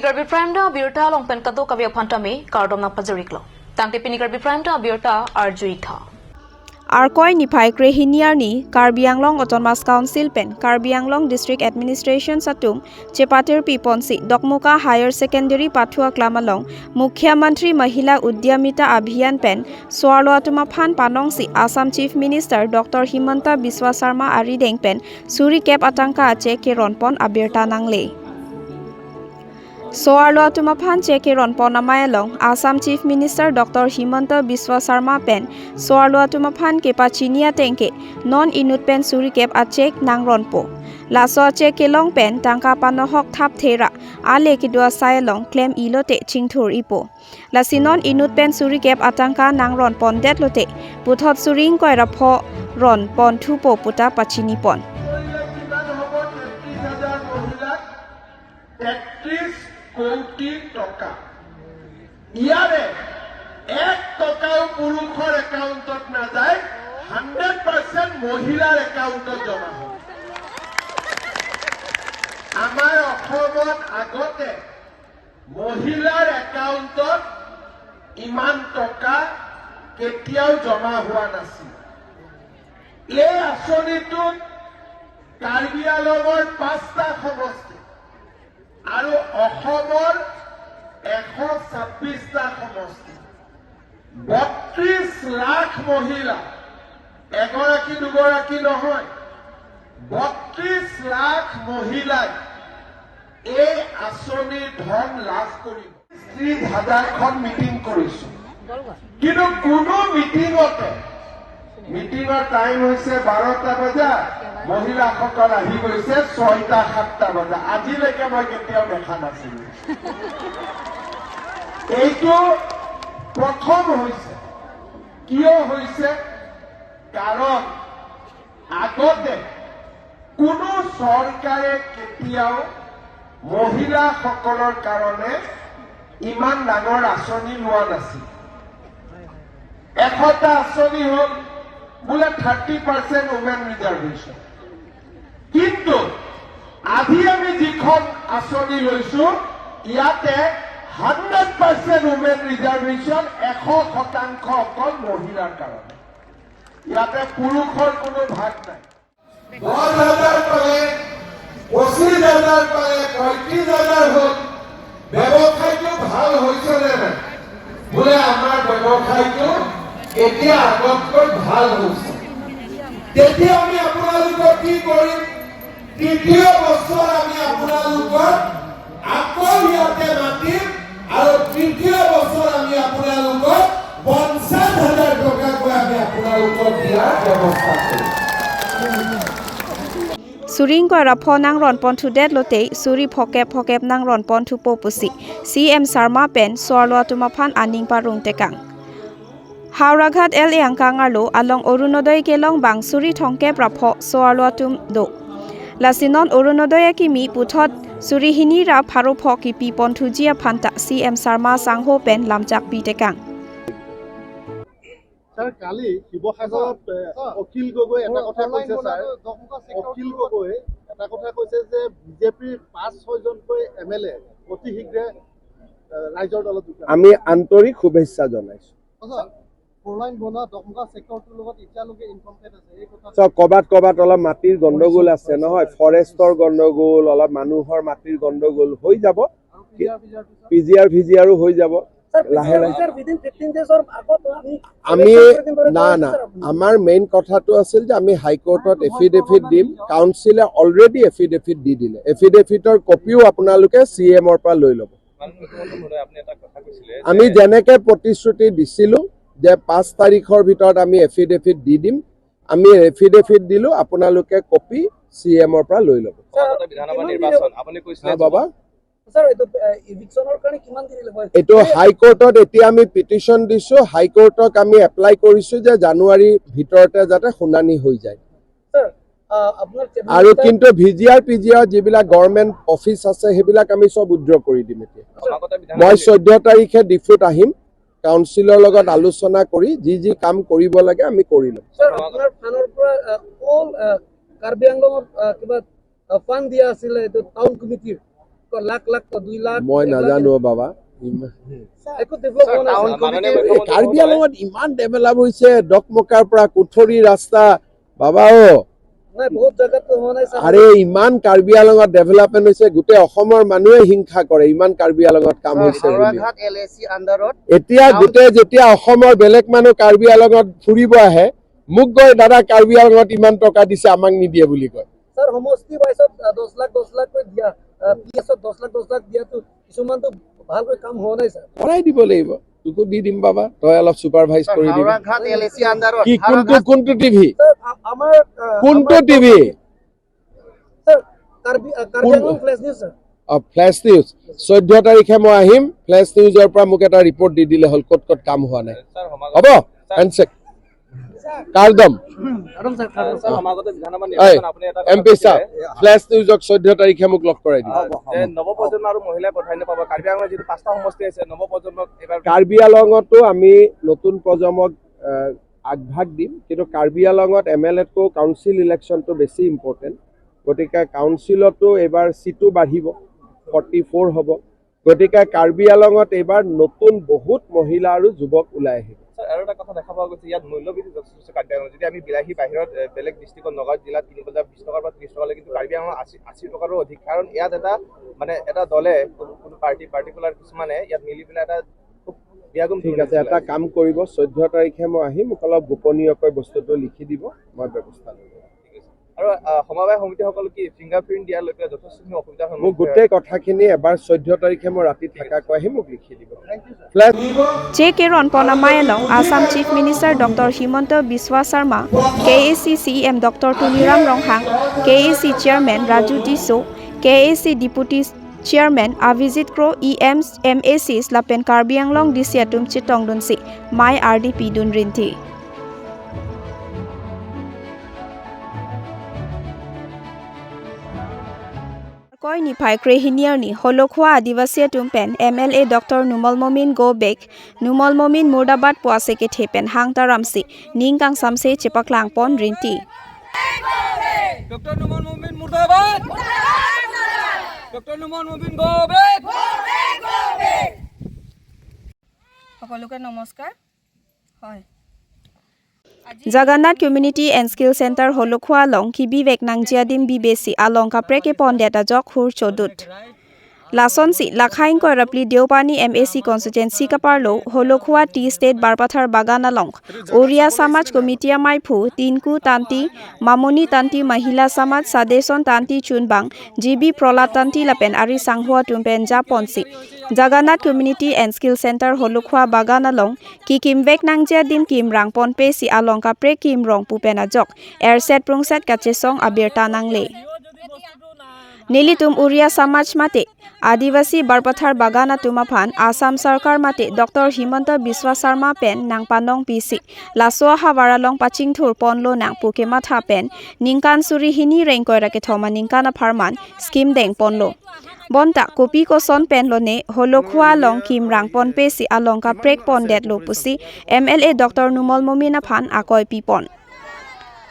Karbi Prime da birta long pen kado kavya phantami kardom na pajariklo. Tangte Pini Karbi Prime da birta arjui tha. Arkoi Niphai Krehiniarni Karbi Anglong Autonomous Council Pen Karbi Anglong District Administration Satum Chepatir Piponsi Dokmoka Higher Secondary Pathua Klamalong Mukhyamantri Mahila Udyamita Abhiyan Pen Swarluatuma Phan Panongsi Assam Chief Minister Dr. Himanta Biswa Sarma Arideng Pen Suri Kep Atangka Ache Keronpon Abirta Nangle Soarluatuma Phan Cheke Ronpon Amayalong Assam Chief Minister Dr. Himanta Biswa Sarma Pen Soarluatuma Phan Kepa Chinia Tengke Non Inut Pen Suri Kep Achek Nang Ronpo Laso Achek Kelong Pen Tangka Panohok Thap Thera Ale Kidua Sayalong Klem Ilote Chingthur Ipo Lasinon Inut Pen Suri Kep Atangka Nang Ronpon Det Lote Puthot Suring Koira Pho Ronpon Thupo Puta Pachini Pon 33 কোটি টকা ইয়াৰে এক টকাও পুৰুষৰ একাউণ্টত নাযায়, 100% মহিলাৰ একাউণ্টত জমা হয়। আমাৰ অসমত আগতে মহিলাৰ একাউণ্টত ইমান টকা কেতিয়াও জমা হোৱা নাছিল। এই আঁচনিটোত কাৰ্বি আংলঙৰ 5টা সমষ্টি আৰু অসমৰ 126টা সমষ্টি 32 লাখ মহিলা, এগৰাকী দুগৰাকী নহয়, 32 লাখ মহিলাই এই আঁচনিৰ ধন লাভ কৰিব। 30 হাজাৰখন মিটিং কৰিছো, কিন্তু কোনো মিটিঙতে মিটিঙৰ টাইম হৈছে 12টা বজা, মহিলাসকল আহি গৈছে 6টা 7টা বজা। আজিলৈকে মই কেতিয়াও দেখা নাছিলো, এইটো প্ৰথম হৈছে। কিয় হৈছে? কাৰণ আগতে কোনো চৰকাৰে কেতিয়াও মহিলাসকলৰ কাৰণে ইমান ডাঙৰ আঁচনি লোৱা নাছিল। 100টা আঁচনি হ'ল বোলে 30% উমেন ৰিজাৰ্ভেশ্যন, কিন্তু আজি আমি যিখন আঁচনি লৈছো ইয়াতে 100% উমেন ৰিজাৰ্ভেশ্যন, 100% অকল মহিলাৰ কাৰণে, ইয়াতে পুৰুষৰ কোনো ভাগ নাই। 10 হাজাৰ পালে, 25 হাজাৰ পালে, 35 হাজাৰ হ'ল, ব্যৱসায়টো ভাল হৈছে নে নাই? বোলে আমাৰ ব্যৱসায়টো এতিয়া আগতকৈ ভাল হৈছে। তেতিয়া আমি আপোনালোকক কি কৰিম? তৃতীয় বছৰ আমি আপোনালোকক আকৌ ইয়াতে মাতিম আৰু তৃতীয় বছৰ আমি আপোনালোকক 50 হাজাৰ টকাকৈ আমি আপোনালোকক দিয়াৰ ব্যৱস্থা কৰিম। Suring ko rapho nang ron pon thu det lote suri phokep phokep nang ron pon thu po pusi CM Sarma pen Swarluatuma Phan aning parung tekang Howraghat L yang kangarlo along Orunodoi kelong bang suri thongke prapho Swarluatum do Lasinon Orunodoi kimi puthot suri hini ra pharo pho ki pi pon thu jia phanta CM Sarma sangho pen lamchak pi tekang. Sir, কালি শিৱসাগৰত অখিল গগৈ এটা কথা কৈছে, sir, Akhil Gogoi এটা কথা কৈছে যে বিজেপিৰ 5-6জনকৈ M L এ অতি শীঘ্ৰে ৰাইজৰ দলত যোগদান। আমি আন্তৰিক শুভেচ্ছা জনাইছো। চাওক, ক'ৰবাত ক'ৰবাত অলপ মাটিৰ গণ্ডগোল আছে নহয়, ফৰেষ্টৰ গণ্ডগোল, অলপ মানুহৰ মাটিৰ গণ্ডগোল হৈ যাব, P G R V G আৰো হৈ যাব লাহে লাহে। আমি না না, আমাৰ মেইন কথাটো আছিল যে আমি হাইকোৰ্টত এফিডেভিট দিম। কাউন্সিলে অলৰেডি এফিডেভিট দি দিলে। এফিডেভিটৰ কপিও আপোনালোকে চি এমৰ পৰা লৈ ল'ব। আমি যেনেকে প্ৰতিশ্ৰুতি দিছিলোঁ যে 5 তাৰিখৰ ভিতৰত আমি এফিডেভিট দি দিম, আমি এফিডেভিট দিলোঁ। আপোনালোকে কপি চি এমৰ পৰা লৈ ল'ব। বিধানসভা নিৰ্বাচন আপুনি কৈছিলে হা বাবা। ছাৰ, এইটো ইভিকশ্যনৰ কাৰণে কিমান দিন লাগিব? এইটো হাইকোৰ্টত এতিয়া আমি পিটিশ্যন দিছোঁ। হাইকোৰ্টক আমি এপ্লাই কৰিছোঁ যে জানুৱাৰীৰ ভিতৰতে যাতে শুনানি হৈ যায়। ছাৰ, আপোনাৰ আৰু কিন্তু V G R, P G R যিবিলাক গভৰ্ণমেণ্ট অফিচ আছে, সেইবিলাক আমি চব উইড্ৰ কৰি দিম এতিয়া। সমাগত বিধানসভা মই 14 তাৰিখে ডিফুত আহিম, কাউন্সিলৰ লগত আলোচনা কৰি যি যি কাম কৰিব লাগে আমি কৰি ল'ম। ছাৰ, আপোনাৰ ফাণ্ডৰ পৰা অল কাৰ্বি আংলঙত কিবা ফাণ্ড দিয়া আছিলে, এইটো টাউন কমিটিৰ লাখ লাখ 2 লাখ। মই নাজানো বাবা। একো ডেভেলপ হোৱা নাই ছাৰ। মাননীয় এই মুখ্যমন্ত্ৰী কাৰ্বি মহোদয়, আলঙত ইমান ডেভেলপ হৈছে, ডকমকাৰ পৰা কুঠৰি ৰাস্তা, বাবা অ। নাই, বহুত জেগাতো হোৱা নাই ছাৰ। আৰে, ইমান কাৰ্বি আলঙত ডেভেলপমেণ্ট হৈছে, গোটেই অসমৰ মানুহে হিংসা কৰে ইমান কাৰ্বি আলঙত কাম হৈছে বুলি। হাওৰাঘাট এলএচি আণ্ডাৰত এতিয়া গোটেই যেতিয়া অসমৰ বেলেগ মানুহ কাৰ্বি আলঙত ফুৰিব আহে, মোক কয়, "দাদা, কাৰ্বি আলঙত ইমান টকা দিছে, আমাক নিদিয়ে" বুলি কয়। ছাৰ, সমষ্টি ৱাইজত 10 লাখ 10 লাখকৈ দিয়া, পি এছত 10 লাখ 10 লাখ দিয়াটো কিছুমানতো ভালকৈ কাম হোৱা নাই ছাৰ। কৰাই দিব লাগিব। তোকো দি দিম বাবা, তই অলপ ছুপাৰভাইজ কৰি দিবি। হাওৰাঘাট এলএচি আণ্ডাৰত কি, কোনটো কোনটো টিভি? ছাৰ, আমাৰ কোনটো TV? Sir, Karbi Anglong flash news sir. অ, ফ্লেছ নিউজ। 14 তাৰিখে মই আহিম। ফ্লেছ নিউজৰ পৰা মোক এটা ৰিপৰ্ট দি দিলে হ'ল, ক'ত ক'ত কাম হোৱা নাই। ছাৰ, সমাগত হ'ব, হেণ্ডছেক কাৰদম। কাৰণ ছাৰ, ছাৰ, সমাগত বিধানসভা এই নিৰ্বাচন, আপুনি এটা কথা এম পি কৈছিলে, চাহ, ফ্লেছ নিউজক 14 তাৰিখে মোক লগ কৰাই দিব। যে নৱপ্ৰজন্ম আৰু মহিলাই প্ৰাধান্য পাব। কাৰ্বি আংলঙত যিটো পাঁচটা সমষ্টি আছে, নৱপ্ৰজন্মক এইবাৰ কাৰ্বি আলঙতো আমি নতুন প্ৰজন্মক আগভাগ দিম, কিন্তু কাৰ্বি আলঙত এম এল এতকৈ কাউন্সিল ইলেকশ্যনটো বেছি ইম্পৰ্টেণ্ট। গতিকে কাউন্সিলতো এইবাৰ চিটো বাঢ়িব, 44 হ'ব। গতিকে কাৰ্বি আলঙত এইবাৰ নতুন বহুত মহিলা আৰু যুৱক ওলাই আহিব। ছাৰ, আৰু এটা কথা দেখা পোৱা গৈছে, ইয়াত মূল্যবৃদ্ধি যথেষ্ট হৈছে কাৰ্বি আংলঙত। যদি আমি বিলাহী বাহিৰত বেলেগ ডিষ্ট্ৰিক্টত, নগাঁও জিলাত কিনিব যাওঁ, 20 টকাৰ পৰা 30 টকালৈ, কিন্তু কাৰ্বি আংলঙত 80 টকাৰো অধিক। কাৰণ ইয়াত এটা মানে এটা দলে, কোনো কোনো পাৰ্টি পাৰ্টিকুলাৰ কিছুমানে ইয়াত মিলি পেলাই এটা খুব বিয়াগোম ঠিক আছে, এটা কাম কৰিব, 14 তাৰিখে মই আহিম, মোক অলপ গোপনীয়কৈ বস্তুটো লিখি দিব, মই ব্যৱস্থা ল'ম। ঠিক আছে। আৰু সমবায় সমিতিসকল কি ফিংগাৰ প্ৰিণ্ট দিয়াৰ লৈ পেলাই যথেষ্টখিনি অসুবিধাৰ মোক সন্মুখীন হয়। গোটেই কথাখিনি এবাৰ 14 তাৰিখে মই ৰাতি থাকাকৈ আহি মোক লিখি দিব। Flash Che ke ron pona mayalong Assam Chief Minister Dr. Himanta Biswa Sarma, KAC CEM Dr. Tuniram Ronghang, KAC Chairman Raju Tiso, KAC Deputy Chairman Avijit Kro, EM MAC Lapen Karbi Anglong DC atum Chitong Dunsi, Mai RDP Dun Rinti. Koi ni phai kre hiniar ni holokhwa adivasi tumpen MLA Dr. Numal Momin go back, Numal Momin murdabad puase ke thepen hang taramsi ningkang samse chepaklang pon rinti. Doctor Numal Momin মুর্দাবাদ! Doctor Numal Momin go back! সকলোকে নমস্কাৰ। হয়। Jagannath Community and Skill Center Holokhwa long ki bivek nang jiadim bibesi along ka preke pon deta jok hur chodut. Lason si lakhaing koi rapli Deopani MAC constituency kaparlo Holokhwa Tea State Barpathar Bagan along Oriya Samaj Committee Maiphu Tinku Tanti, Mamoni Tanti, Mahila Samaj Sadeson Tanti, Chunbang GB Prahlad Tanti lapen ari Sanghua tumpen Japonsi Jagannath Community and Skill Center Holokhwa Bagan along ki kimvek nangja dim kim rang pon pe si along ka pre kim rong pupena jok air set prungset kachesong abir tanang le Nilitum Uriya Samaj mate Adivasi Barpathar Bagana Tumaphan Assam Sarkar mate Dr. Himanta Biswa Sarma pen nang panong PC Laswa Hawaralong Paching Thur Ponlo nang Puke Matha pen Ningkan Suri Hini Rengkoi Rake Thoma Ningkana Pharman Scheme Deng Ponlo Bonta kopi ko son pen lo ne holokhwa long kim rang pon pe si along ka prek pon det lo pusi MLA Dr. Numal Momina phan akoi pi pon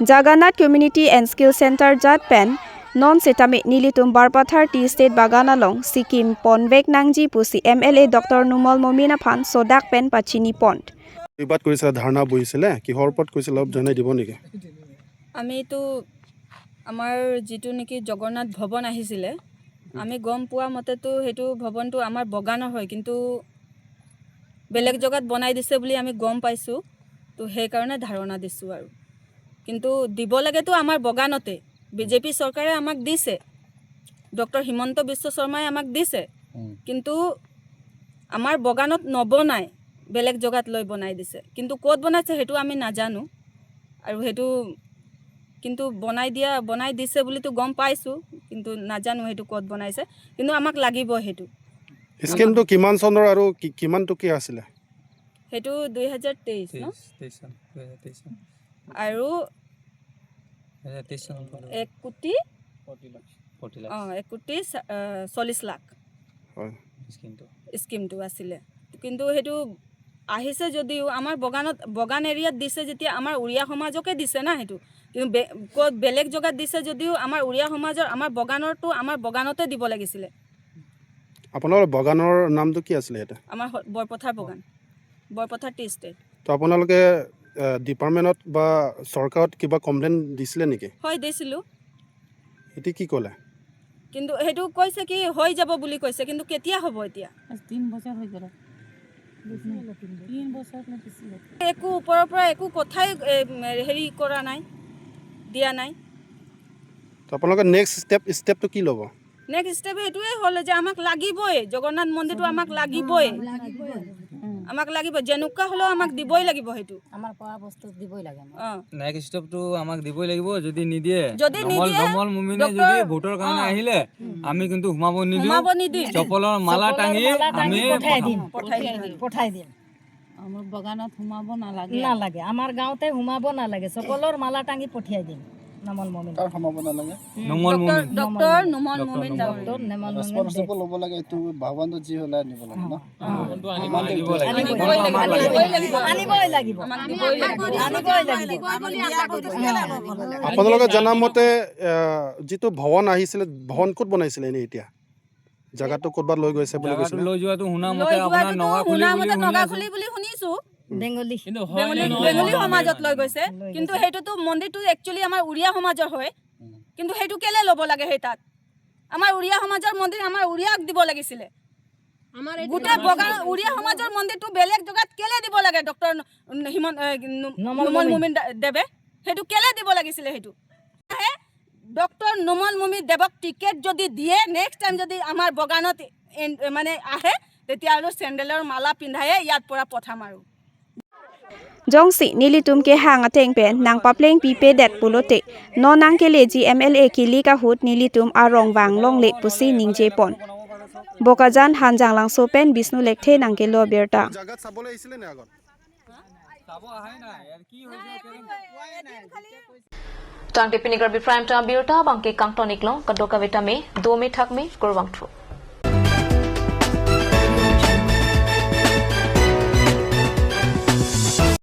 Jagannath Community and Skill Center jat pen non setame nilitum Barpathar Tea State Baganalong Sikkim Ponvek Nangji pusi MLA Dr. Numal Momina phan sodak pen pachini pond. বিবাদ কৰিছিলে, ধাৰণা বহিছিলে, কিহৰ ওপৰত কৰিছিলে অলপ জনাই দিব নেকি? আমিতো আমাৰ যিটো নেকি জগন্নাথ ভৱন আহিছিলে, আমি গম পোৱা মতেতো সেইটো ভৱনটো আমাৰ বগানৰ হয়, কিন্তু বেলেগ জেগাত বনাই দিছে বুলি আমি গম পাইছোঁ। তো সেইকাৰণে ধাৰণা দিছোঁ আৰু কিন্তু দিব লাগেতো আমাৰ বগানতে। বিজেপি চৰকাৰে আমাক দিছে, ডক্টৰ হিমন্ত বিশ্ব শৰ্মাই আমাক দিছে, কিন্তু আমাৰ বগানত নবনাই বেলেগ জেগাত লৈ বনাই দিছে। কিন্তু ক'ত বনাইছে সেইটো আমি নাজানো আৰু সেইটো কিন্তু বনাই দিছে বুলিতো গম পাইছোঁ, কিন্তু নাজানো সেইটো ক'ত বনাইছে। কিন্তু আমাক লাগিব সেইটো। স্কিমটো কিমান চনৰ আৰু কিমান টকীয়া আছিলে? সেইটো 2023 ন আৰু 1 কোটি, অঁ, 1 কোটি 40 লাখ। স্কিমটো আছিলে, কিন্তু সেইটো আহিছে যদিও আমাৰ বগানত, বগান এৰিয়াত দিছে যেতিয়া আমাৰ উৰিয়া সমাজকে দিছে না সেইটো। কিন্তু ক'ত বেলেগ জেগাত দিছে যদিও আমাৰ উৰিয়া সমাজৰ, আমাৰ বগানৰটো আমাৰ বগানতে দিব লাগিছিলে। আপোনালোকৰ বাগানৰ নামটো কি আছিলে ইয়াতে? আমাৰ বৰপথাৰ বাগান, বৰপথাৰ টি ষ্টেট। তো আপোনালোকে ডিপাৰ্টমেণ্টত বা চৰকাৰত কিবা কমপ্লেইন দিছিলে নেকি? হয়, দিছিলোঁ। এতিয়া কি ক'লে? কিন্তু সেইটো কৈছে কি হৈ যাব বুলি কৈছে, কিন্তু কেতিয়া হ'ব এতিয়া 3 বছৰ হৈ গ'ল। 3 বছৰ নে বেছি হ'ল। একো ওপৰৰ পৰা একো কথাই হেৰি কৰা নাই, দিয়া নাই। তো আপোনালোকে নেক্সট ষ্টেপটো কি ল'ব? নেক্সট ষ্টেপ সেইটোৱে হ'ল যে আমাক লাগিবই, জগন্নাথ মন্দিৰটো আমাক লাগিবই, আমাক লাগিব, যেনেকুৱা হ'লেও আমাক দিবই লাগিব সেইটো। আমাৰ পোৱা বস্তু দিবই লাগে। অঁ, নেক্সট ষ্টেপটো আমাক দিবই লাগিব। যদি নিদিয়ে, যদি নিদিয়ে, নমল মুমিনে ডক্টৰ- যদি ভোটৰ কাৰণে আহিলে আমি কিন্তু সোমাব নিদিওঁ। সোমাব নিদিম। চপলৰ মালা টাঙি আমি পঠাই দিম, পঠাই দিম। পঠাই দিম। আমাৰ বাগানত সোমাব নালাগে, নালাগে, আমাৰ গাঁৱতে সোমাব নালাগে। চপলৰ মালা টাঙি পঠিয়াই দিম নমল মমিন। সোমাব নালাগে। নোমল মুমিন, ডক্টৰ নোমল মুমিন ডাঙৰীয়া। ডক্টৰ নমল মমিন। ৰেচপনচিবল ল'ব লাগে, এইটো ভগৱানটো যি হ'লে আনিব লাগে ন। আনিব লাগিব। আনিবই লাগিব, আনিবই লাগিব, আমাক দিবই লাগিব। আনিবই লাগিব। আপোনালোকে জনামতে যিটো ভৱন আহিছিলে, ভৱন ক'ত বনাইছিলে এনেই? এতিয়া জেগাটো ক'ৰবাত লৈ গৈছে বুলি জাগাটো কৈছিলে। লৈ যোৱাটো শুনা লৈ মতে আপোনাৰ যোৱাটোতো নগাখুলি শুনা বুলি মতে শুনি আছো। নগাখুলি বুলি শুনিছো, বেংগলী বেংগলী সমাজত লৈ গৈছে। কিন্তু সেইটোতো মন্দিৰটো একচুৱেলি আমাৰ উৰিয়া সমাজৰ হয়, কিন্তু সেইটো কেলে ল'ব লাগে? সেই তাত আমাৰ উৰিয়া সমাজৰ মন্দিৰ আমাৰ উৰিয়াক দিব লাগিছিলে। গোটেই বগান উৰিয়া সমাজৰ মন্দিৰটো বেলেগ জেগাত কেলে দিব লাগে? ডক্টৰ হিমন্ত নোমল মুমিন দেৱে সেইটো কেলে দিব লাগিছিলে? সেইটো ডক্টৰ নোমল মুমিন দেৱক টিকেট যদি দিয়ে, নেক্সট টাইম যদি আমাৰ বগানত মানে আহে, তেতিয়াহ'লে চেণ্ডেলৰ মালা পিন্ধায়ে ইয়াত পৰা পঠাম। আৰু Jongsi nilitum ke hang ateng pen nang papleng pi pe det pulote no nang ke le ji MLA ki li ka hut nilitum arong wang long le pusi ningje pon Bokajan hanjang lang so pen Bishnu lekthe nang ke lo berta. জাগাত চাবলৈ আহিছিলে নে আগত? চাব অহাই নাই, ইয়াত কি হৈছে? Tangte pinigar bi prime ta birta bangke kangtonik long kadoka vitame do me thakme korwang thu.